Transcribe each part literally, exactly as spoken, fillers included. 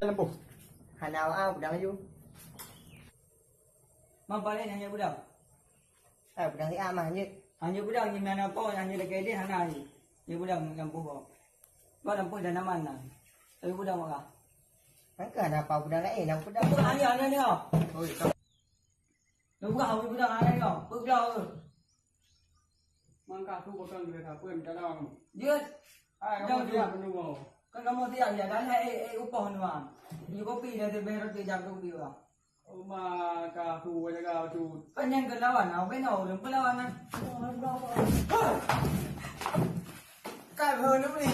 Lampu. Hana awak ah, peudang laju. Ma balik nyan budang. Eh, peudang siat mah, jeuet. Hana budang, nyan na po, hana lakèe ideh, hana laju. Nyan budang lampu po. Ba lampu dan aman na. Tapi budang wak ah. Kan keu hana apa budang laén, nyang peudang. Apa hana, hana, hana. Oi, ka- Lampu po, budang hana laju. Peugah. Mangka tu bukan geupeue talong. Jeuet. Hai, kamoe siap meunyoe. Kan kamoe siap ya, dah eh, eh, upah nuan. Beli kopi dah tebeh roti jam tu beli bah. Uma ka tu jaga tu. Kan nyang keu lawan, ah, beno ulun pun lawan ah. Kan ho ni beli.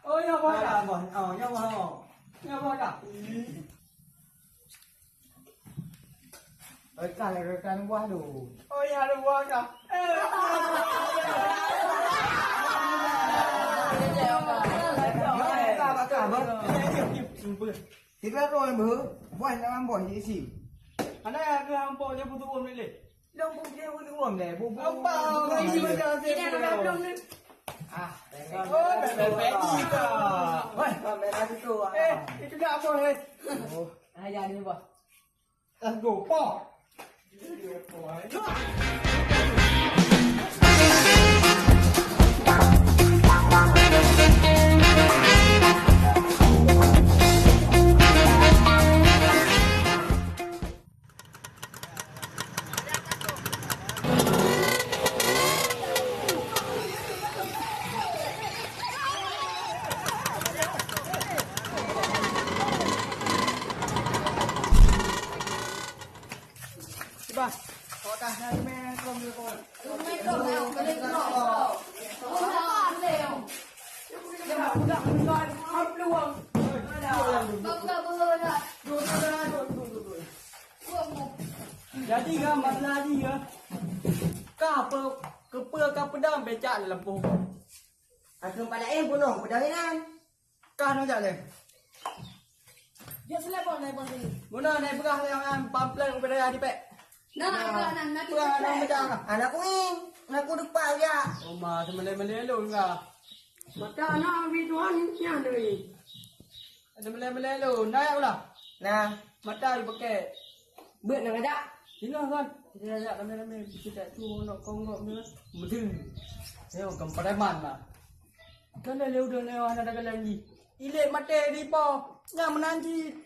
Oh, ya, bah. Ah, bah. Oh, ya, bah. Ya, bah. Rekan, rekan buah tu. Oh ya, ada buah kah? Eh. Kita tu yang ber, buah nak amboi di sini. Ada yang ke hampok je butuh uang ni leh. Dong butuh uang deh, bu. Apa? Ini macam tu. Ini ada belum ni. Ah, oh, bebek. Wah, bebek itu. Eh, itu dah apa eh? Oh. Ah, ya ni bah. Let's go, po. Bah, kau dah nak main kau ni kau. Jadi kan masalah ni ya. Ka apa, kepe ka pedang becak dalam pohon. Aku pada eh bunuh pedang inan. Ka nang jak lé. Dia selebon, selebon sini. Muna nai peugah lé ngon pamflet ubé raya dipek. Nah, nah, nah, nah, peugah nang meuda. Anak kuing, anak ku depan ya. Oma, teumele-mele lôn ka. Mata anak bagi Tuhan nyan ni. Teumele-mele lôn, naik ulah. Nah, mata dipake. Beuet nang ada. Singoh kan. Kita ada ramai-ramai kita tak tu nak konggok ni. Betul. Saya bukan preman lah. Kan dah lewat dah lewat ada dalam ni. Ilek maté di po. Nyang meunan cit.